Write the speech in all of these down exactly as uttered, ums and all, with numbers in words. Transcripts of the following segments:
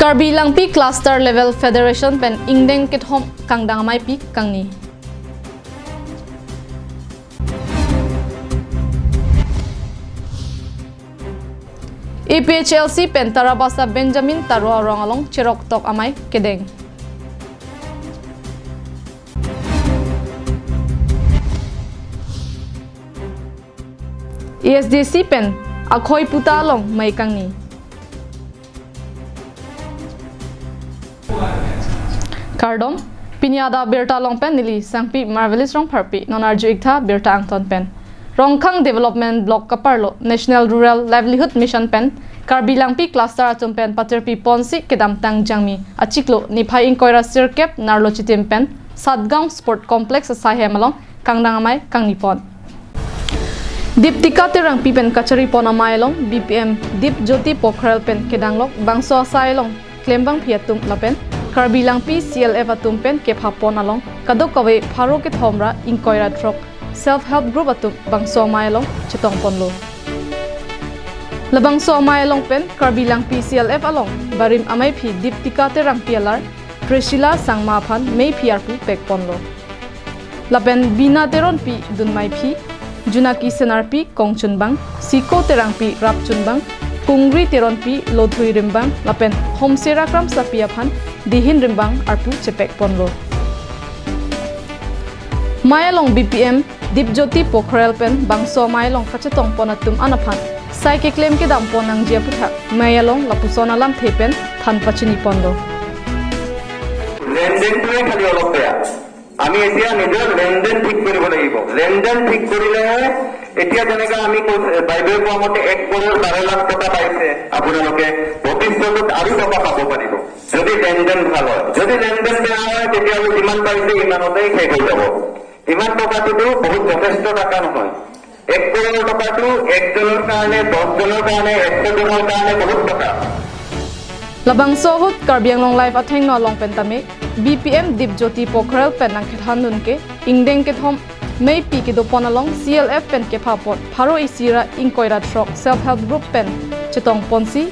Karbi Langpi Cluster Level Federation pen ingdeng kethom kangdang amei pi kangni. A P H L C pen Tarabasa Benjamin Taro arong along cheroktok amei kedeng. A S D C pen Akhoi Puta along mei kangni. Kardom, pini adap birta along pen neli Sangpi Marvelous Rongpharpi, non arju-ik tha birta angton pen. Rongkhang Development Block kaparlo National Rural Livelihood Mission pen Karbi Langpi Cluster atum pen patirpi ponsi kedamtang Jangmi achiklo niphai ingkoi ra sirkep nerlo chitim pen Satgaon Sport Complex asai hem along kangdang amei kangni pon. Diptika Terangpi pen kachari pon amei along B P M Dip Jyoti Pokhrel pen kedanglok bangso asai along klembangpi atum lapen Karbi Langpi C L F atum pen kepha pon along kadokave pharo kethom ra ingkoi ra throk Self Help Group atum bangso amei along chetong ponlo. Labangso amei along pen Karbi Langpi C L F along barim ameiphi Diptika Terangpi alar Priscilla Sangma aphan meiphi arpu pek ponlo. Lapen Bina Teronpi dunmeiphi, Junaki Senarpi kongchunbang, Siko Terangpi rapchunbang, Kungri Teronpi lothui rimbang, lapen Homsera Kramsapi aphan dihin rimbang arpu chepek ponlo. Amei along B P M Dipjyoti Pokhrel pen bangso amei along kachetong pon atum an aphan sai keklem kedam pon nangji aputhak amei along lapuson alamthe pen than pachini ponlo. লেনদেনটোৱে খালি অলপ বেয়া। আমি এতিয়া নিজৰ লেনদেন ঠিক কৰিব লাগিব। লেনদেন ঠিক কৰিলেহে এতিয়া যেনেকে আমি কৈছে, বাইদেৱে কোৱা মতে এক কৰোৰ বাৰ লাখ টকা পাইছে, আপোনালোকে ভৱিষ্যতত আৰু টকা পাব পাৰিব, যদি লেনদেন ভাল হয়। যদি লেনদেন বেয়া হয়, তেতিয়াহ'লে যিমান পাইছে ইমানতেই শেষ হৈ যাব। ইমান টকাটোতো বহুত যথেষ্ট টকা নহয়। এক কৰোৰ টকাটো একজনৰ কাৰণে, দহজনৰ কাৰণে, এশজনৰ কাৰণে বহুত টকা। Labangso ahut Karbi Anglong Live athengno along pen tame B P M Dipjyoti Pokhrel pen nangkethan dun ke ingdeng kethom meipi kedo pon along C L F pen kepha pon pharo isi ra ingkoi ra throk Self Help Group pen chetong ponsi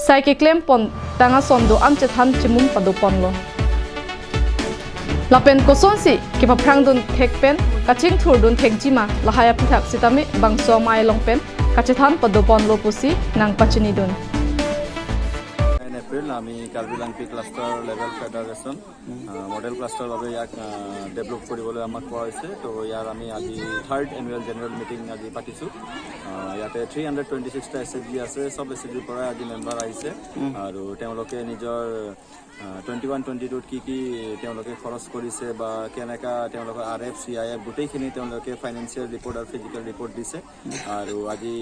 sai keklem pon tang ason do-an chethan chimum pado ponlo. Lapen kosonsi kepaphrang dun thek pen kachingthur dun thekji ma lahai aputhak sitame bangso amei along pen kachethan pado ponlo pusi nangpachini dun. Nine April আমি কাৰ্বি Langpi cluster level federation, আহ, model cluster বাবে ইয়াক, আহ, ডেভেলপ কৰিবলৈ আমাক কোৱা হৈছে। তো ইয়াৰ আমি আজি থাৰ্ড এনুৱেল জেনেৰেল মিটিং আজি পাতিছোঁ। আহ, ইয়াতে থ্ৰী হাণ্ড্ৰেড টুৱেণ্টি ছিক্সটা এছ এইচ জি আছে, চব এছ এইচ জিৰ পৰা আজি মেম্বাৰ আহিছে। উম। আৰু তেওঁলোকে নিজৰ, আহ, টুৱেণ্টি ওৱান টুৱেণ্টি টুত কি কি তেওঁলোকে খৰচ কৰিছে বা কেনেকা তেওঁলোকৰ R F, C I F গোটেইখিনি তেওঁলোকে ফাইনেন্সিয়েল ৰিপৰ্ট আৰু ফিজিকেল ৰিপৰ্ট দিছে। আৰু আজি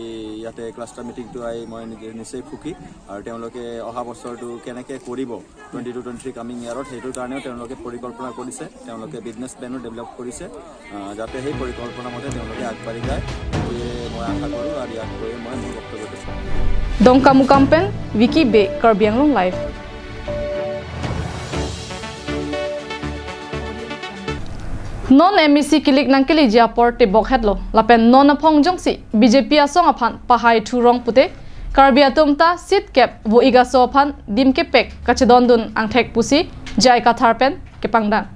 ইয়াতে ক্লাষ্টাৰ মিটিংটো আহি মই নিজে নিশ্চয় সুখী। আৰু তেওঁলোকে অহা বছৰটো কেনেকে কৰিব, twenty two twenty three coming ইয়াৰত, সেইটোৰ কাৰণেও তেওঁলোকে পৰিকল্পনা কৰিছে। তেওঁলোকে বিজনেছ প্লেনো ডেভেলপ কৰিছে, আহ, যাতে সেই পৰিকল্পনা মতে তেওঁলোকে আগবাঢ়ি যায়, সেইটোৱে মই আশা কৰোঁ। আৰু ইয়াক কৈয়ে মই মোৰ বক্তব্যটো Dongkamukam pen Vicky Bey, Karbi Anglong Live. Non M A C kilik nangkeleji apor tebok hetlo, lapen non aphong jongsi B J P asong aphan pahai thurong pute, Karbi atum ta seat kep vo igaso aphan dim kepek kachedondun angthek pusi J I Kathar pen kepangdang.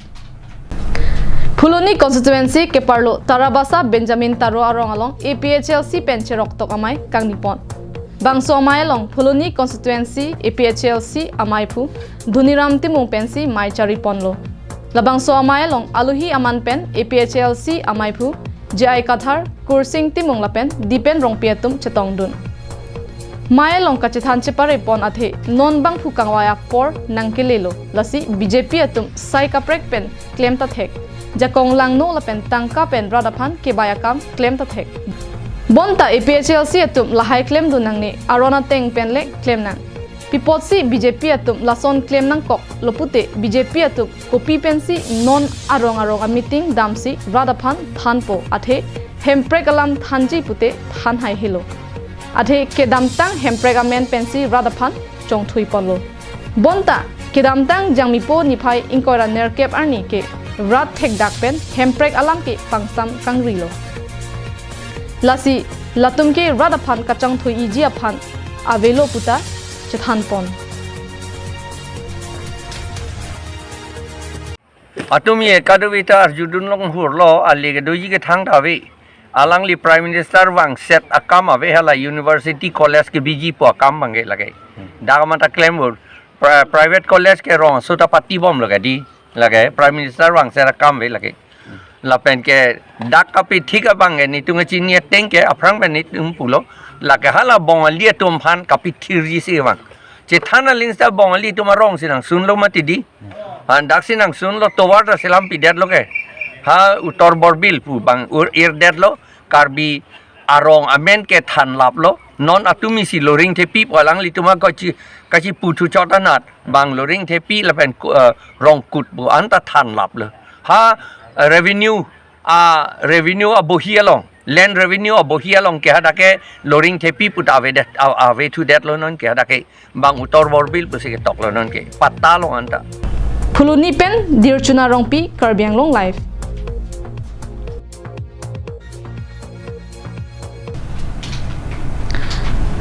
Phuloni constituency keparlo Tarabasa Benjamin Taro arong along A P H L C pen cheroktok amei kangnipon. Bangso amei along Phuloni constituency A P H L C ameiphu Dhoniram Timung pensi mei chariponlo. Labangso amei along alohi aman pen A P H L C ameiphu J I Kathar, Kursing Timung lapen Dipen Rongpi atum chetongdun. Mei along kachethan cheparepon athe non bangphu kangvai apor nangkelelo, lasi B J P atum sai kaprek pen klem ta thek, jakong langno lapen tangka pen rat aphan kebai akam klem ta thek. Bonta A P H L C atum lahai klemdun nangne, aron ateng pen le klem nang. Pi apotsi B J P atum lason klem nangkoklo pute, B J P atum kopi pensi non arong arong ameeting damsi rat aphan thanpo, athe hemprek alam thanji pute than hai helo. Athe kedamtang hemprek amen pensi rat aphan chongthuiponlo. Bonta kedamtang Jangmipo niphai ingkoi ra nerkep arni ke rat thekdak pen hemprek alam ke pangsam kangrilo. Lasi latum ke rat aphan kachongthui-iji aphan avelo puta chethanpon. Atum ye kadokave ta arjudun longhurlo, ale kedoji kethang ta ave. Alangli Prime Minister vangset akam ave, hala university college kebiji pu akam abang ke lake. Dak mata klembur. Pri-, private college ke rong aso ta patibomlo ke dei. Lake Prime Minister vangset akam ave lake. Lapen ke dak kapithik abang ke netum kachini ateng ke aphrang pen netum pulo. Lake hala Bongali atum aphan kapithirji si abang. Chethan aling seta Bongali atum arong si nangsunlo mati dei. An dak si nangsunlo, tovar ta selam pidetlo ke. Ha Uttar Borbil pu abang ur irdetlo, Karbi arong amen ke thanlaplo. Non atum isi Loringthepi pu alanglitum kachi, kachiputhu chot anat. Bang Loringthepi lapen ku-, eh, Rongkut pu anta thanlaplo. Ha revenue, a revenue abohi along, land revenue abohi along ke hadak ke Loringthepi pu ta avedet, a-, avethu detlo non ke hadak ke. Bang Uttar Borbil pusi ketoklo non ke. Patta along anta. Phuloni pen Dirchuna Rongpi, Karbi Anglong Live.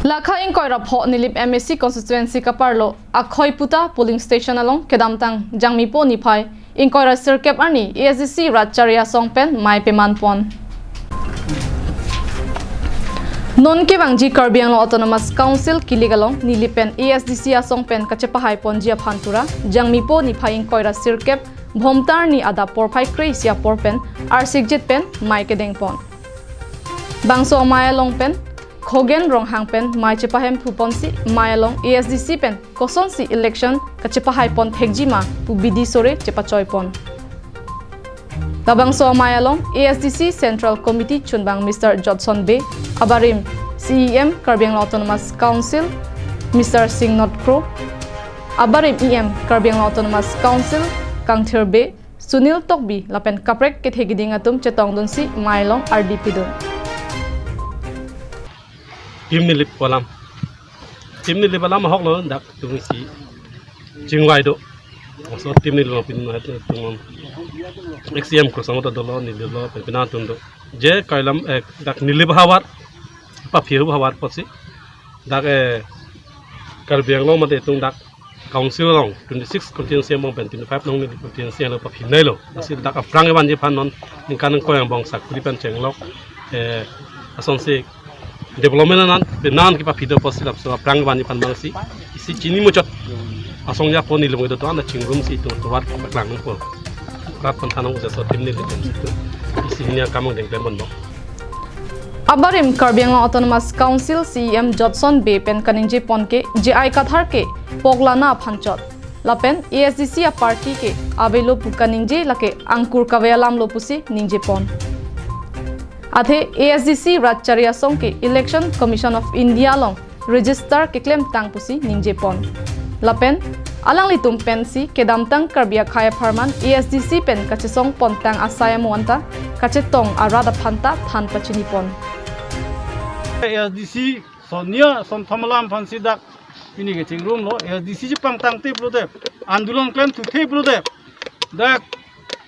Lakha ingkoi ra pho Nilip M A C constituency kaparlo Akhoiputa polling station along kedamtang Jangmipo niphai ingkoi ra sirkep arni A S D C rat chari asong pen mei pemanpon. Non kevangji Karbi Anglong Autonomous Council kilik along Nilip pen A S D C asong pen kachepahaiponji aphan pura Jangmipo niphai ingkoi ra sirkep Bhomta arni adap porphai kre-isi apor pen arsikjit pen mei kedengpon. Bangso amei along pen Khogen Ronghang pen mei chepahemphuponsi mei along A S D C pen kosonsi election kachepahaipon thekji ma pu bidi sore chepachoipon. Labangso amei along A S D C Central Committee chunbang Mister Jotson Bey, abarim C E M Karbi Anglong Autonomous Council Mister Singh Notgrow, abarim E M Karbi Anglong Autonomous Council Kangthir Bey, Sunil Tokbi lapen kaprek kethe keding atum chetongdunsi mei along ardi pidun. Team Nilip alam. Team Nilip alam ahok lo, dak tung si chingvai do. Laso Team Nilip pin na tung ex C M Khursangkho ta dolo, Nilip lo, pen pina tung do. Je kailam, eh, dak Nilip havar, paphi havar pusi. Dak, eh, Karbi Anglong mate tung dak Council along twenty-six constituency angbong pen twenty-five nong Nilip constituency along paphi nai lo. Lasi dak aphrang kevanji aphan non ningkan ingkoi angbong sakuri pen chenglok, eh, asonsi development anan, penan kepaphi do pusi lapuson aphrang kevanji aphan abangsi isi chini muchot asong ya po Nilip kedo to ana chingrumsi itum tovar paklang po. Rat pen thanong ujaso Team Nilip pen situ isi hini akam dengklem bon bong. Abarim Karbi Anglong Autonomous Council C E M Jotson Bey pen kaningjepon ke J I Kathar ke poklana aphan chot. Lapen A S D C a party ke avelo pu kaningje lake angkur kave alam lo pusi ningjepon. Athe A S D C rat chari asong ke Election Commission of India along register keklemtang pusi ningjepon. Lapen alanglitum pensi kedamtang Karbi akhei apharman A S D C pen kachesongpontang asai amo anta kachetong arat aphan ta than pachinipon. A S D C sonia sonthom alam aphansi dak pini kechingrumlo, A S D C chepangtang tip lo de, andolon klemthu tip lo de. Dak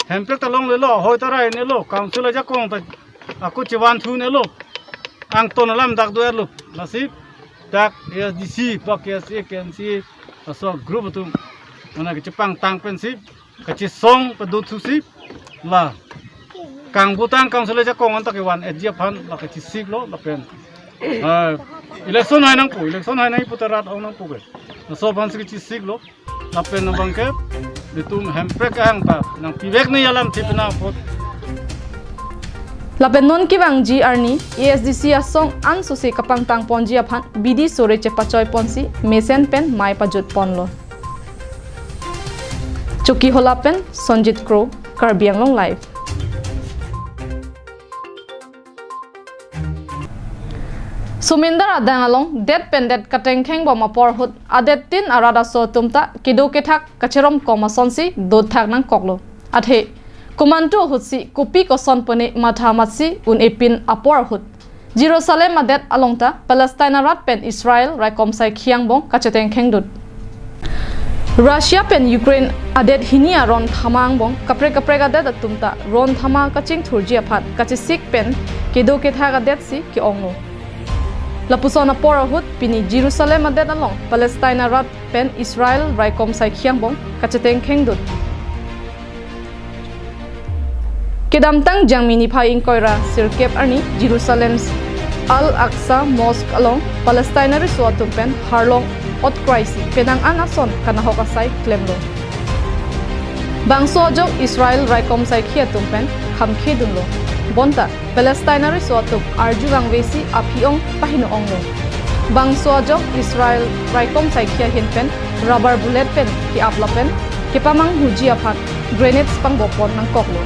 hemprek ta longlelo, hoi ta rai nelo, council ajakong ta ako chevan thu nelo. Angton alam dak do-etlo. Lasi dak A S D C, bak K S A, K N C A, laso group atum mane kechepangtang pensi kachesong padothusi la kangbutang council ajakong anta kevan-etji aphan la kachesiklo lapen, eh, election hai nangpo, election hai nangpo ta rat ong nangpo ke. Laso aphansi kachesiklo. Lapen abang ke, itum hemprek ahang ta nangpivek ne alam thipna apot. Lapen non kevangji arni A S D C asong ansose kapangtangponji aphan bidi sore chepachoiponsi mesen pen mei pajutponlo. Chokihola pen Sonjit Kro, Karbi Anglong Live. Somindar adang along det pen det katengkhengbom apor ahut adet tin arat aso atum ta kedo kethak kacheromkom asonsi dothak nangkoklo. Athe komantu ahutsi kopi koson pone matha matsi un-epin apor ahut Jerusalem adet along ta Palestine arat pen Israel raikom saikhi angbong kachetengkhengdun. Russia pen Ukraine adet hini aron thama angbong kaprek kaprek adet atum ta ron thama kachingthurji aphan kachesik pen kedo kethak adetsi ke-onglo. Lapuson apor ahut pini Jerusalem adet along Palestine arat pen Israel raikom saikhi angbong kachetengkhengdun. Kedamtang Jangmi niphai ingkoi ra sirkep arni Jerusalem's Al-Aqsa Mosque along Palestine ariso atum pen harlong otkraisi penang an ason kanahok asai klemlo. Bangso ajok Israel raikom saikhi atum pen khamkhe dunlo. Bonta Palestine ariso atum arjuvangvesi aphi-ong pahino-onglo. Bangso ajok Israel raikom saikhi ahin pen rubber bullet pen ke-ap lapen kepamanghuji aphan grenades pangbopon nangkoklo.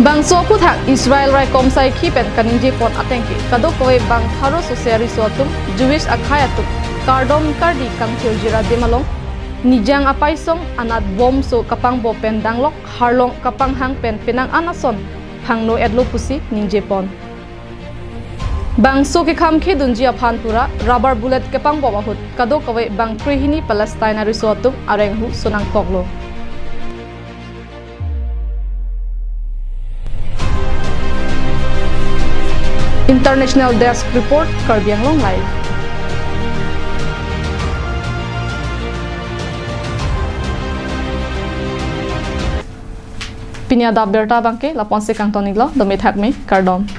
Bangso aphuthak Israel raikom saikhi pen kaningjepon atengke kadokave bang pharo sose ariso atum Jewish akhei atum kardom kardi kangthirjir adim along nijang apaisong anat bomb so kapangbo pen danglok harlong kapanghang pen penang an ason phangno-etlo pusi ningjepon. Bangso kekhamkhe dunji aphan pura rubber bullet kepangbop ahut kadokave bang krehini Palestine ariso atum arenghu sonangkoklo. International Desk Report, Karbi Anglong Live. Pini adap abirta abangke lapu-ansi kangton-iklo, dome thakme, kardom.